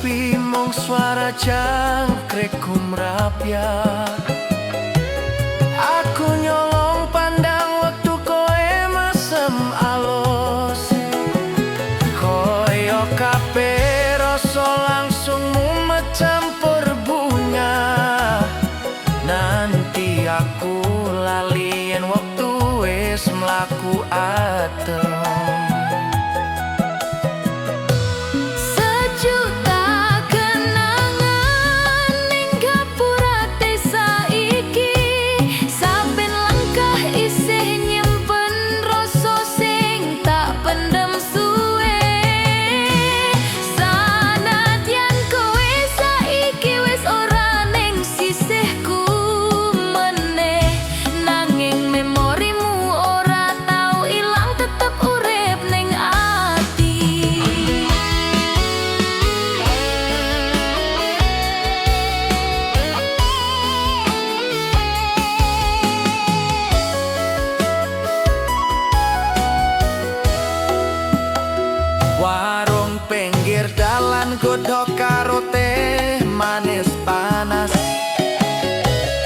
Sepi, mung suara jangkrik gumrapyak. Aku nyolong pandang wektu kowe mesem alus. Koyo kabeh rasa langsung mumet campur bunga. Nanti aku lali yen wektu wis mlaku adem. Sejuta kenangan ning gapura desa iki. Saben langkah isih nyimpen rasa sing tak pendem suwe. Sanadyan kowe saiki wis ora ning sisihku meneh, nanging memorimu ora tau ilang, tetep urip ning ati. Warung pinggir dalan, godhog karo teh manis panas.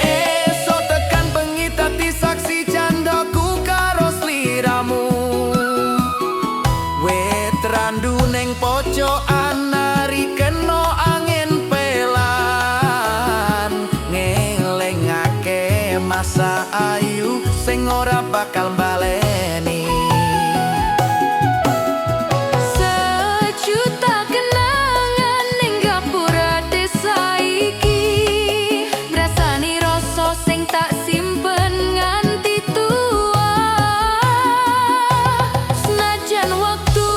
Esuk tekan bengi dadi saksi candaku karo sliramu. Wit randu ning pojokan nari kena angin pelan, ngelingake masa ayu sing ora bakal baleni. Sejuta kenangan ning gapura desa iki, ngrasani rasa sing tak simpen nganti tua. Senajan wektu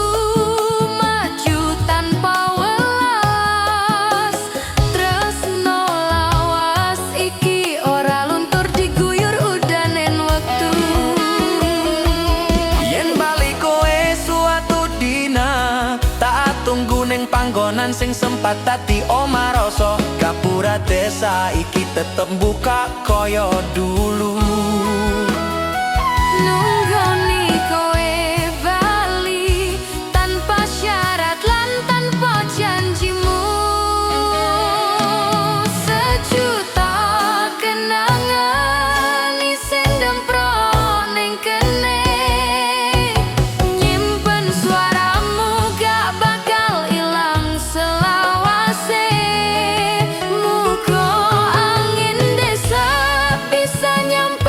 maju tanpa welas, tresno lawas iki ora luntur diguyur udanen wektu. Yen bali kowe suatu dina, tak tunggu ning panggonan sing sempat dadi omah rasa. Gapura desa iki tetep buka koyo dulu. Nunggoni kowe bali tanpa syarat lan tanpa janjimu. Sejuta kenangan isih ndemprok ning kene, nyimpen suaramu gak bakal ilang selawase. Muga angin desa bisa nyampe.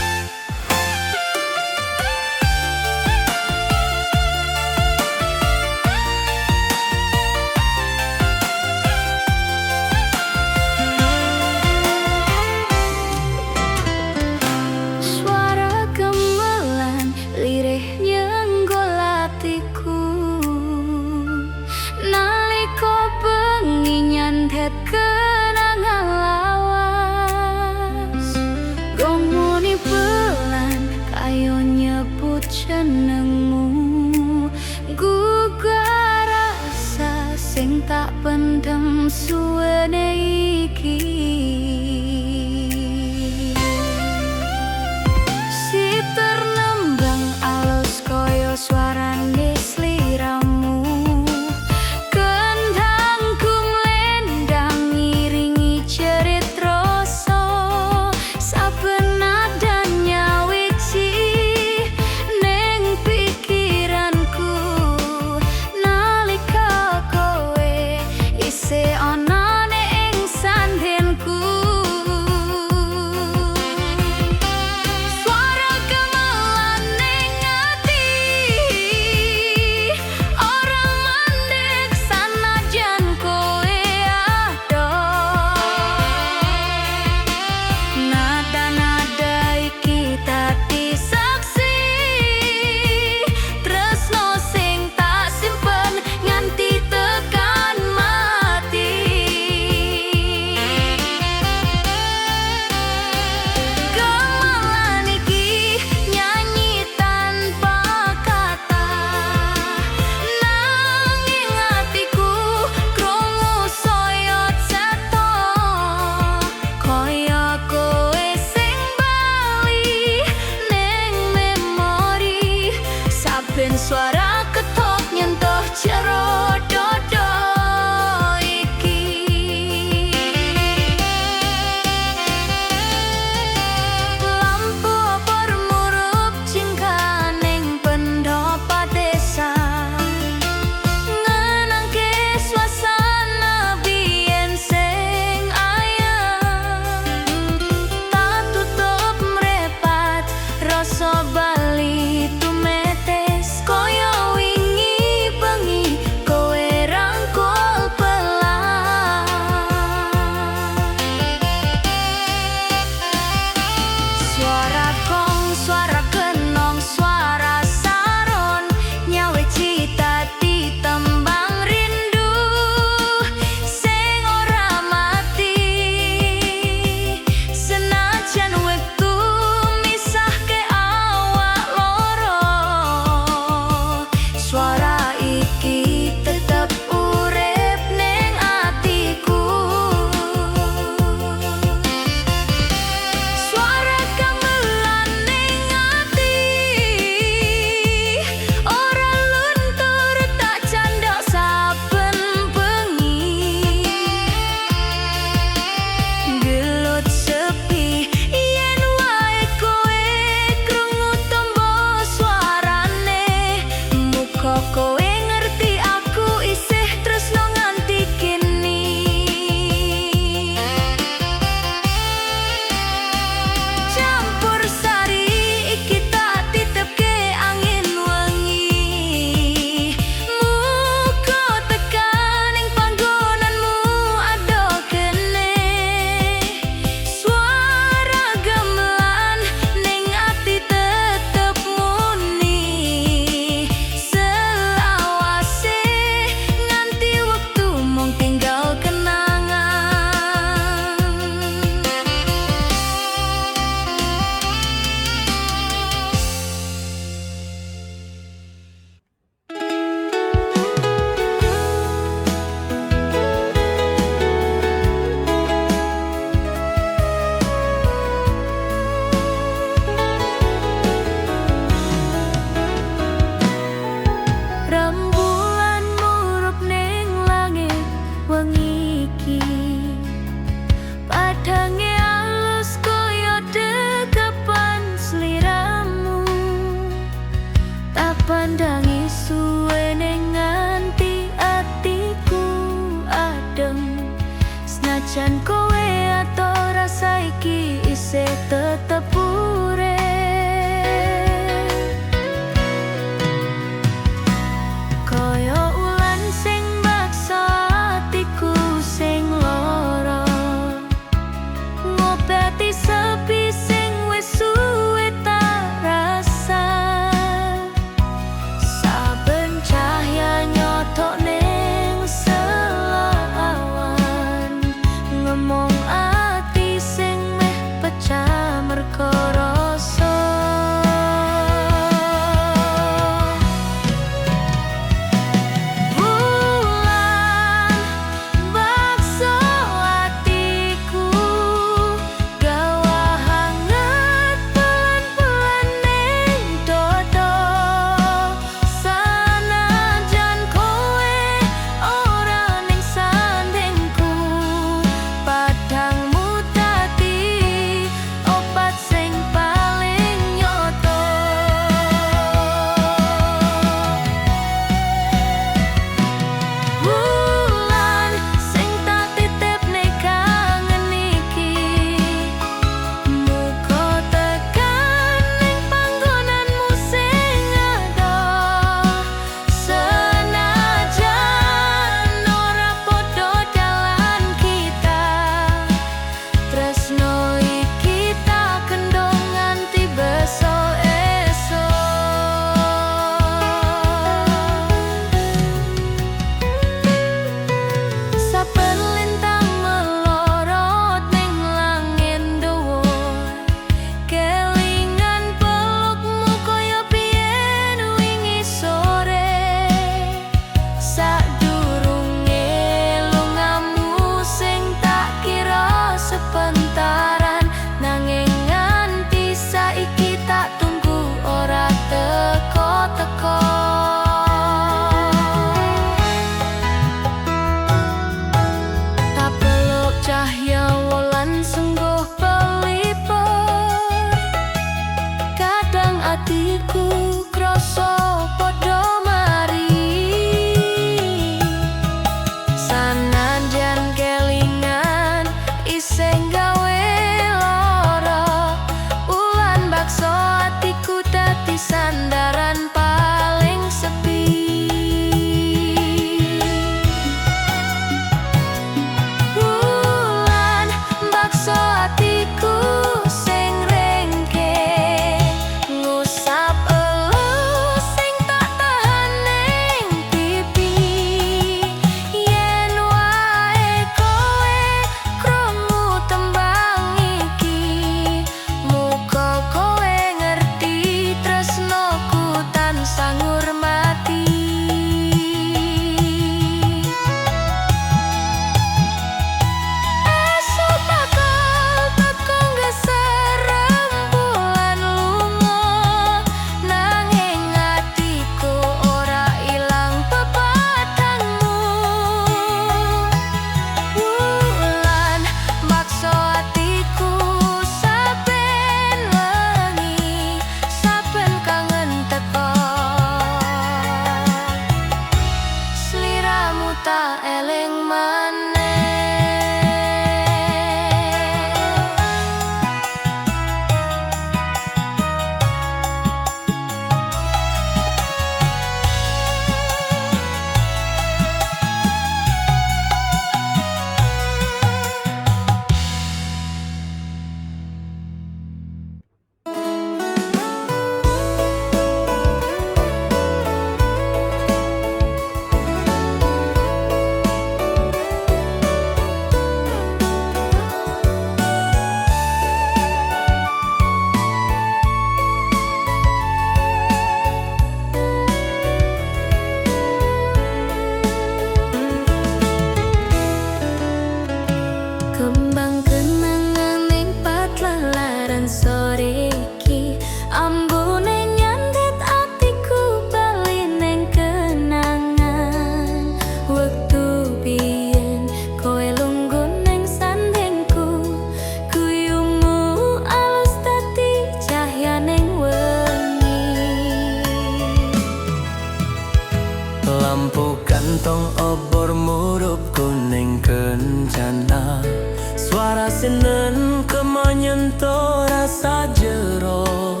Gema nyentuh rasa jero.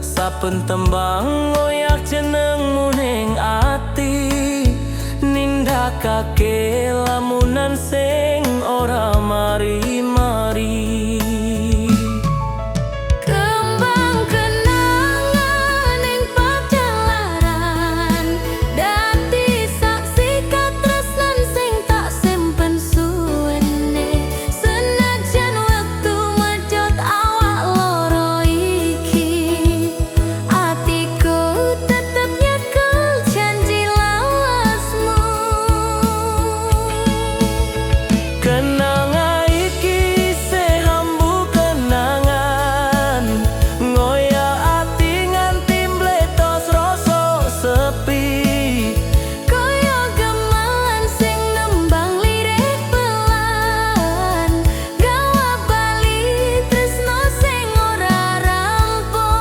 Saben tembang ngoyak jenengmu ning ati, nindakake lamunan sing ora mari-mari. Kembang kenangan ing pajalaran, dadi saksi katresnan sing tak simpen suwene. Senajan wektu medhot awak loro iki, atiku tetep nyekel janji lawasmu. Kenanga iki isih ambu kenangan, ngoyak ati nganti mbletos rasa sepi. Kaya gamelan sing nembang lirih pelan, gawa bali tresno sing ora rampung.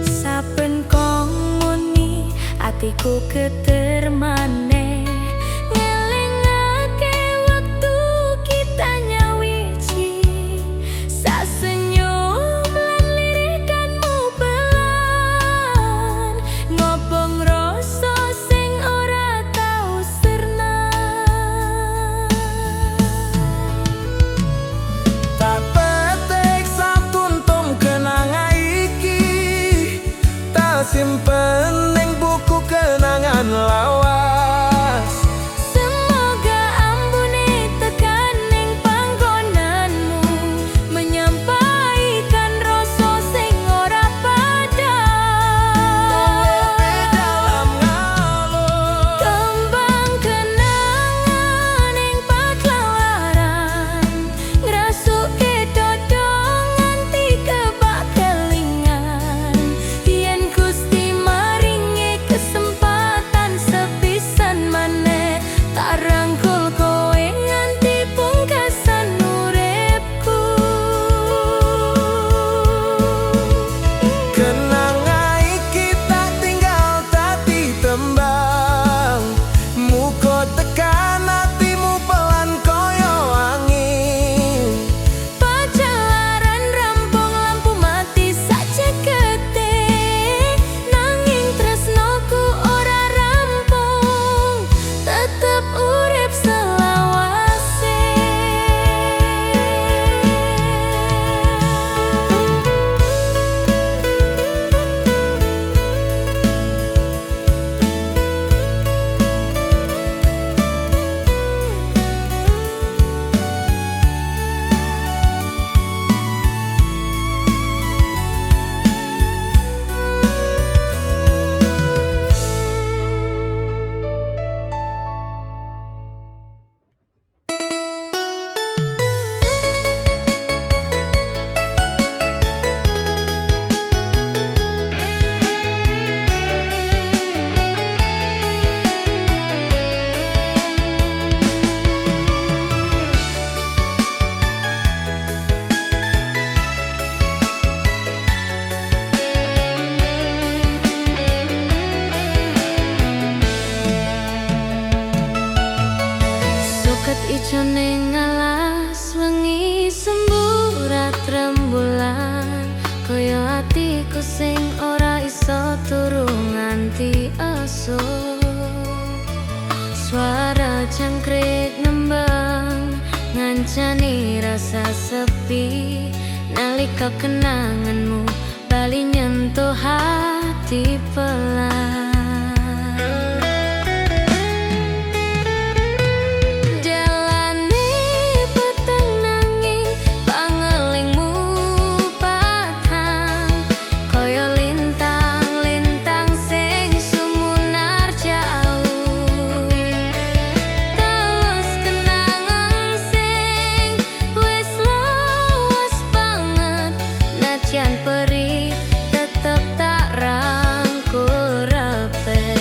Saben kong muni atiku geter maneh, ngelingake wektu kita nyawiji. Sasenyum lan lirikanmu pelan, ngobong rasa sing ora tau sirna. Tak petik satuntum kenanga iki, tak simpen ning buku kenangan lawas. Semoga ambune tekan ning panggonanmu, menyampaikan rasa sing ora padhang. Dalam ngalun. Kembang kenangan ing pagelaran, ngrasuke dodo nganti kebak kelingan. Yen Gusti maringi kesempatan sepisan maneh, tak rangkul kowe nganti pungkasan uripku. Kenanga iki tak tinggal dadi tembang, muga tekan atimu pelan kaya angin. Pajalaran rampung lampu mati sacekete, nanging tresnoku ora rampung, tetep urip selawase. Suket ijo ning alas wengi semburat rembulan, kaya atiku sing ora iso turu nganti esuk. Suara jangkrik nembang ngancani rasa sepi, nalika kenanganmu bali nyentuh hati pelan. Jalane peteng nanging pangelingmu padhang, kaya lintang-lintang sing sumunar jauh. Terus kenangan sing wis lawas banget, najan Senajan perih tetep tak rangkul rapet.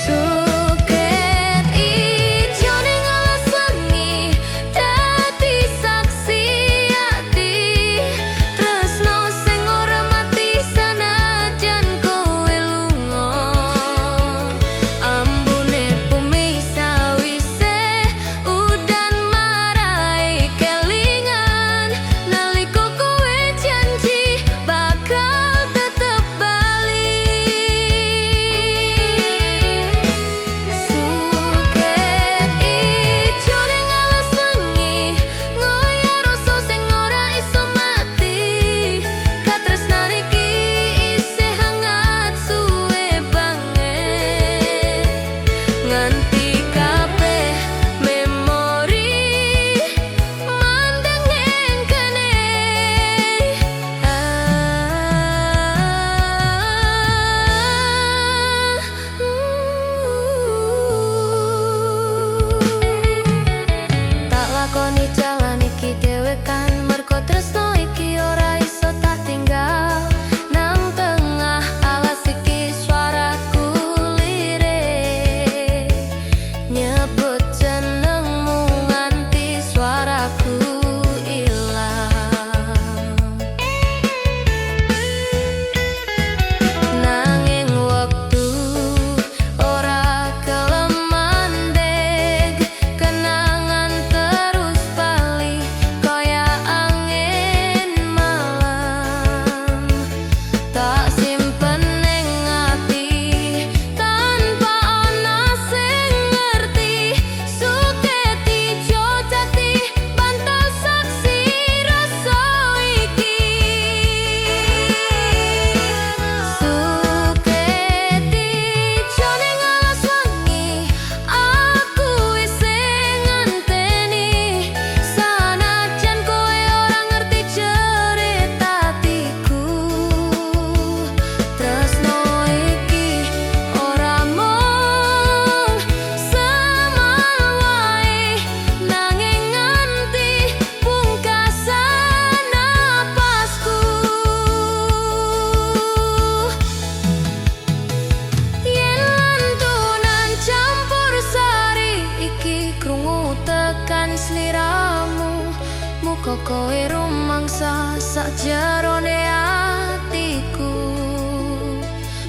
Suket ijo ning alas wengi dadi saksi ati, tresno sing ora mati sanajan kowe lunga. Ambune bumi sawise udan marai kelingan nalika kowe janji bakal tetep bali. Suket ijo ning alas wengi ngoyak rasa sing ora iso mati. Katresnan iki isih hangat suwe banget nganti kabeh memori mandeng ning kene. Ah, Tak lakoni jalan iki dhewekan mergo tresno iki ora iso tak tinggal. Nang tengah alas iki suaraku lirik nyebut jenengmu nganti suaraku ilang. Nanging wektu ora gelem mandeg, kenangan terus bali kaya angin malam. Tak simpen ning ati tanpa ana sing ngerti. Suket ijo dadi bantal saksi rasa iki. Suket ijo ning alas wengi aku isih ngenteni, sanajan kowe ora ngerti cerita atiku. Tresno iki ora mung semal wae, nanging nganti pungkasan napasku. Yen lantunan campur sari iki krungu tekan sliramu, muga kowe rumangsa sakjerone atiku.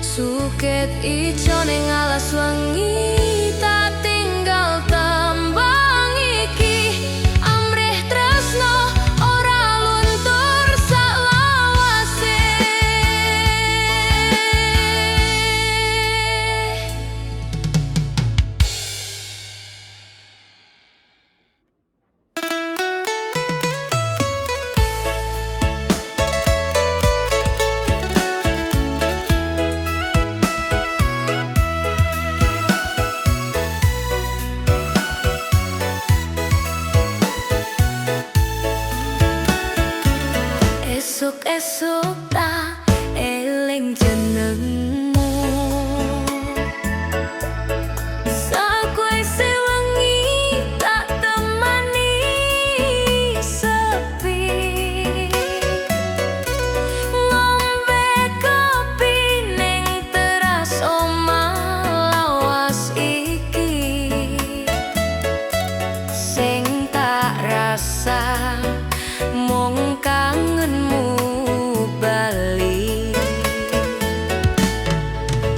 Suket ijo ning alas wengi tak tinggal tembang iki, amrih tresno ora luntur saklawase. Esuk-esuk tak eling jenengmu, sakwise wengi tak temani sepi. Ngombe kopi ning teras omah lawas iki, sing tak rasa mung kangenmu bali.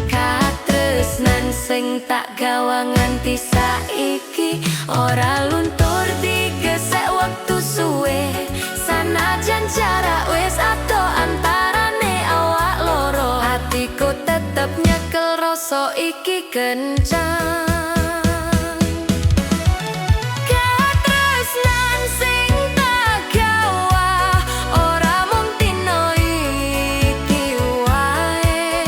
Katresnan sing tak gawa nganti saiki ora luntur digesek wektu suwe, sanajan jarak wis adoh antarane awak loro, atiku tetep nyekel rasa iki kencang. Katresnan sing tak gawa ora mung dina iki wae,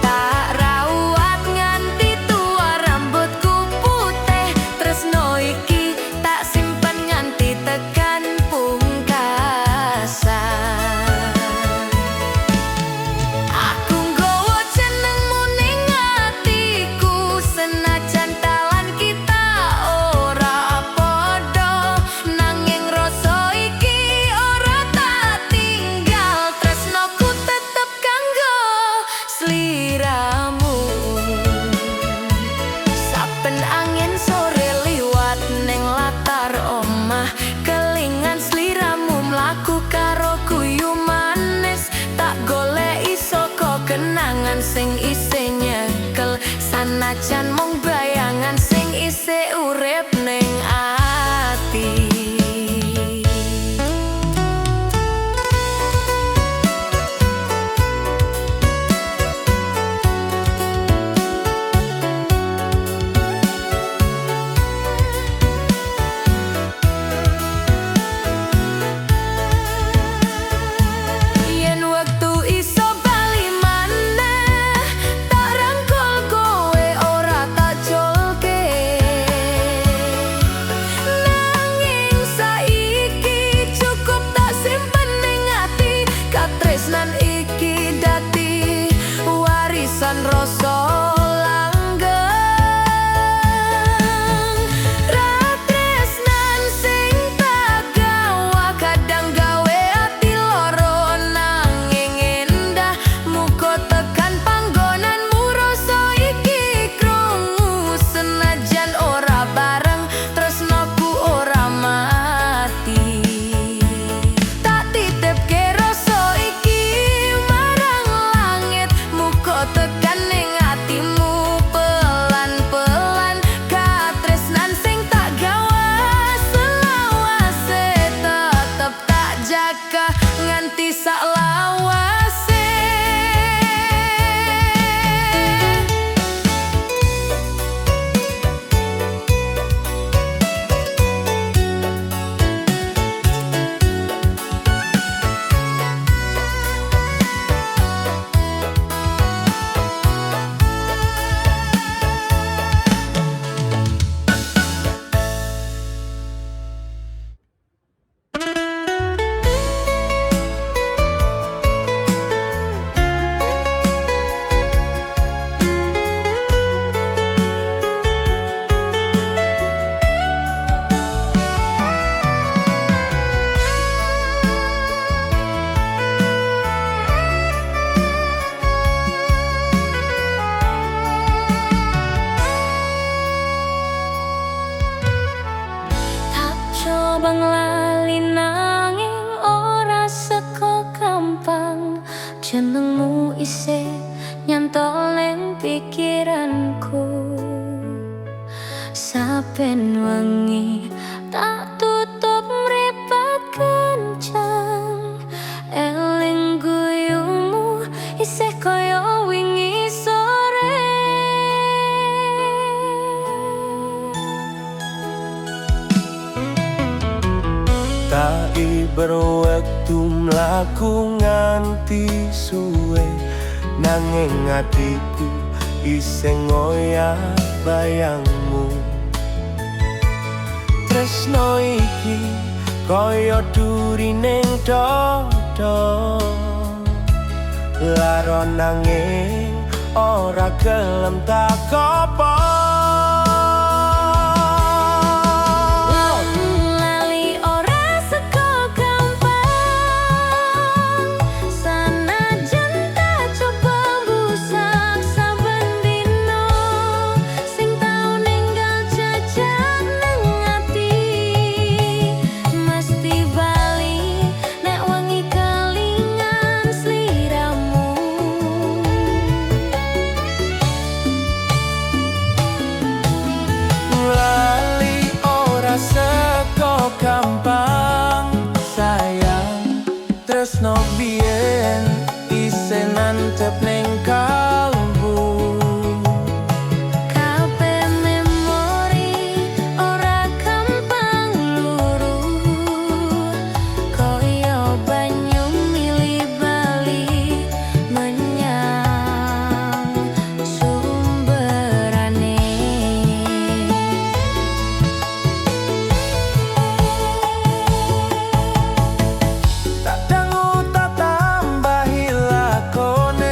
tak rawat nganti tua rambutku putih. Tresno iki tak simpen nganti tekan pungkasan. Aku nggawa jenengmu ning atiku, senajan cilaka nganti sak lawase. Tak coba nglali nanging ora seko gampang. Jenengmu isih nyantol ning pikiranku. Saben wengi tak tutup mripat kencang, eling guyumu isih kaya wingi sore. Tak iber wektu mlaku nganti suwe, nanging atiku isih ngoyak bayangmu. Tresno iki kaya duri ning dada, lara nanging ora gelem tak kopong. Lali ora seko gampang, sanajan tak coba mbusak saben dino. Sing tau ninggal jejak nang ati mesti bali nek wengi kelingan sliramu. Lali ora seko gampang, sayang. Tresno biyen isih nancep ning kalbu. Kabeh memori ora gampang luru, kaya banyu mili bali menyang sumberane. Tak dangu tak tambahi lakone.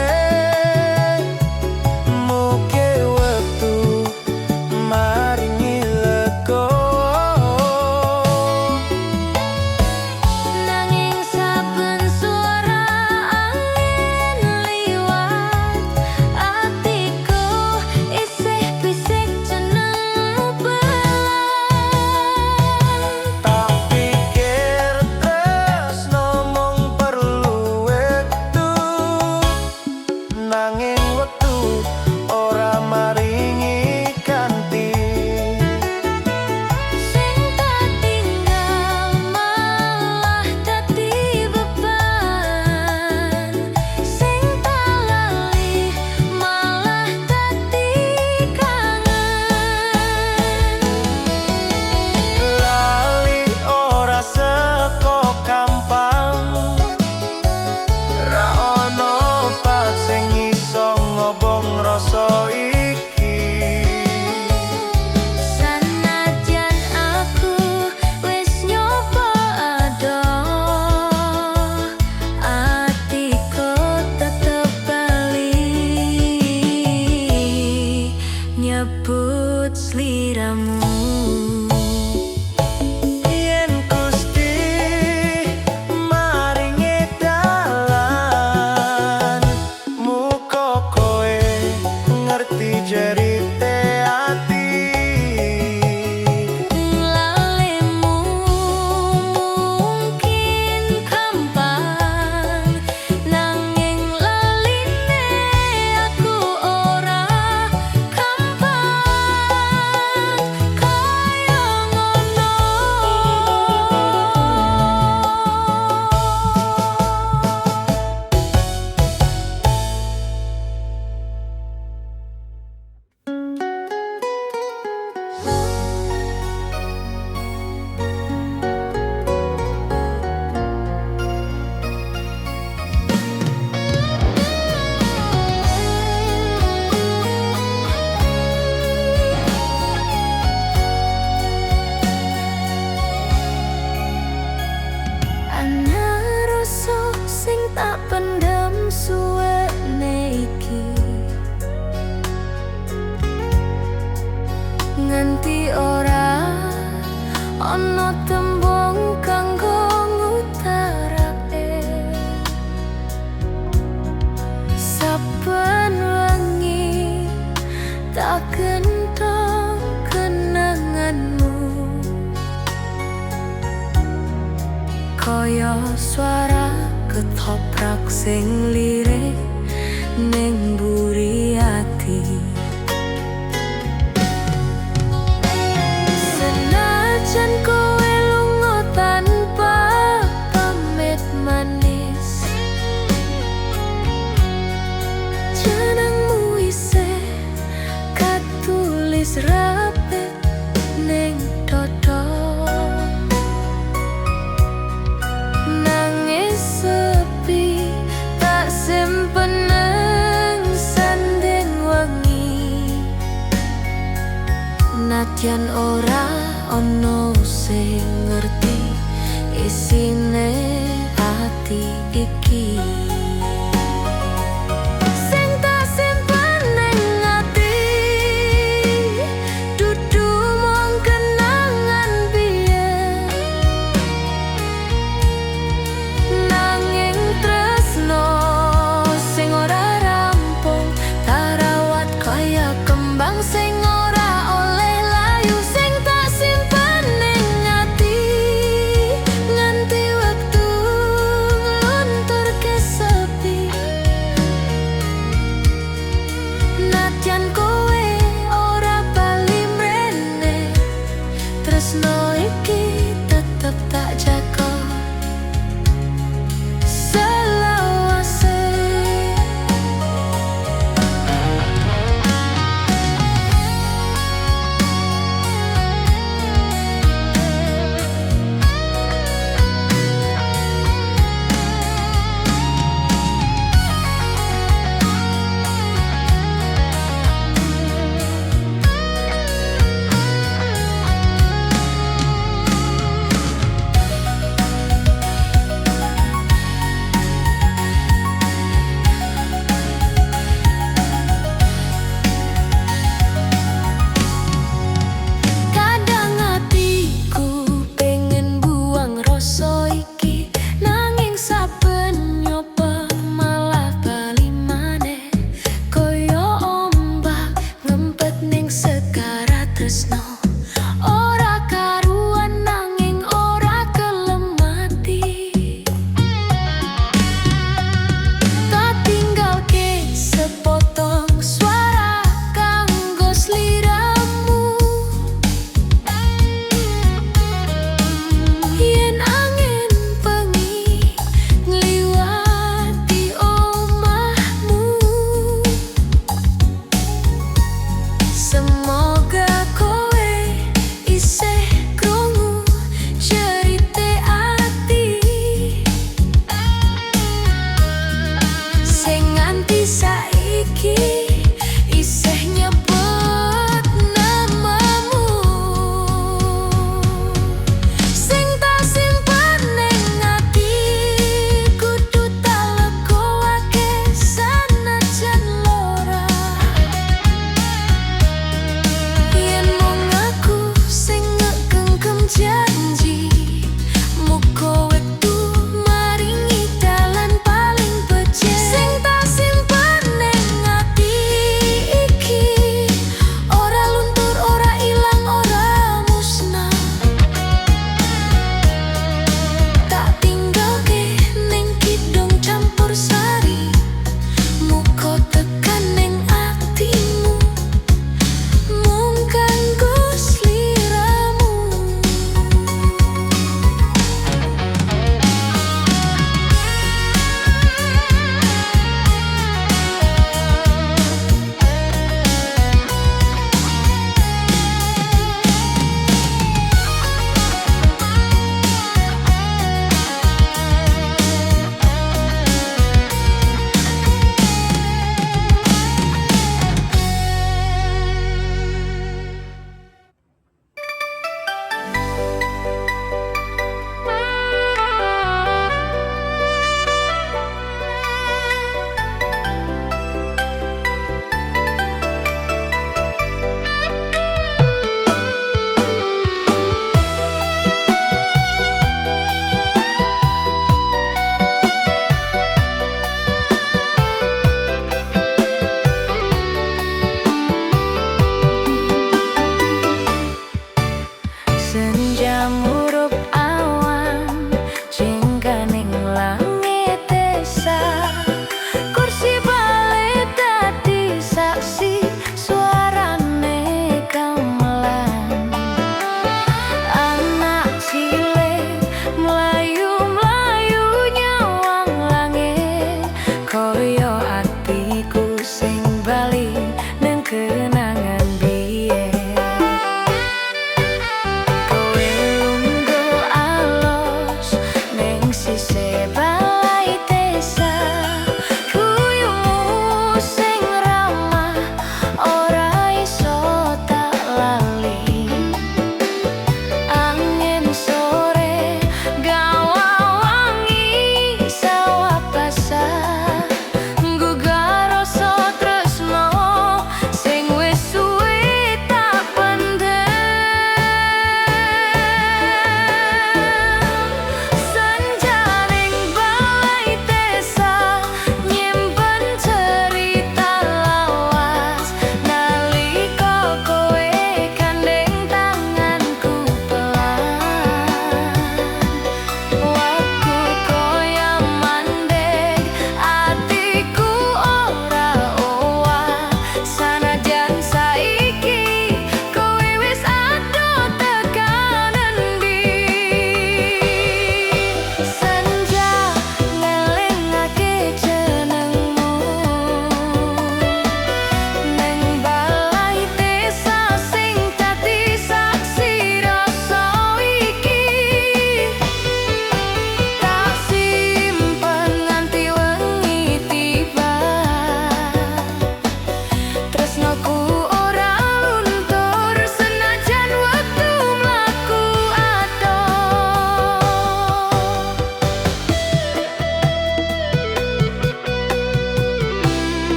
Swara ketoprak sing lirik ning buri ati. Senajan kowe lunga tanpa pamit manis, jenengmu isih katulis rapet ning dodo. Nangis sepi tak simpen nang sanding wengi. Nadyan ora ono sing ngerti isine ati iki. Sing tak simpen ning ati dudu mung kenangan biyen, nanging tresno sing ora rampung tak rawat kaya kembang sing ora oleh layu. Sing tak simpen ning ati nganti wektu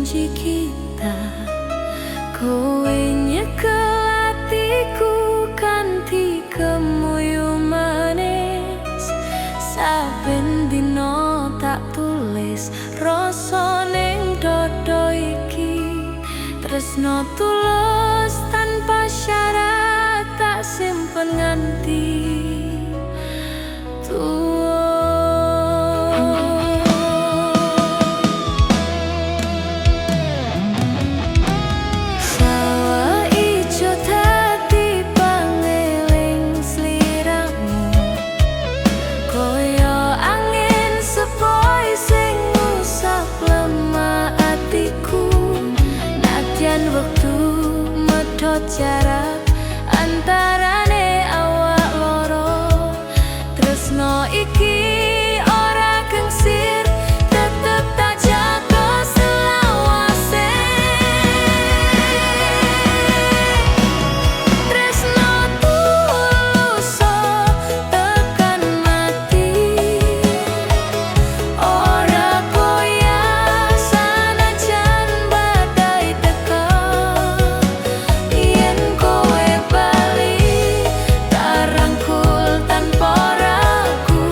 Janji kita. Kowe nyekel atiku kanthi kemuyu manis. Saben dina tak tulis rasa ning dada iki. Tresno tulus tanpa syarat tak simpen nganti tuwa. Sawah ijo dadi pangeling sliramu, kaya angin sepoi sing ngusap lemah atiku. Nadyan wektu medhot jarak antarane awak loro, tresno iki ora gengsir, tetep tak jaga selawase. Tresno tulus tekan mati, ora goyah sanajan badai teka. Yen kowe bali tak rangkul tanpa ragu.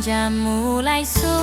Senja mulai sore.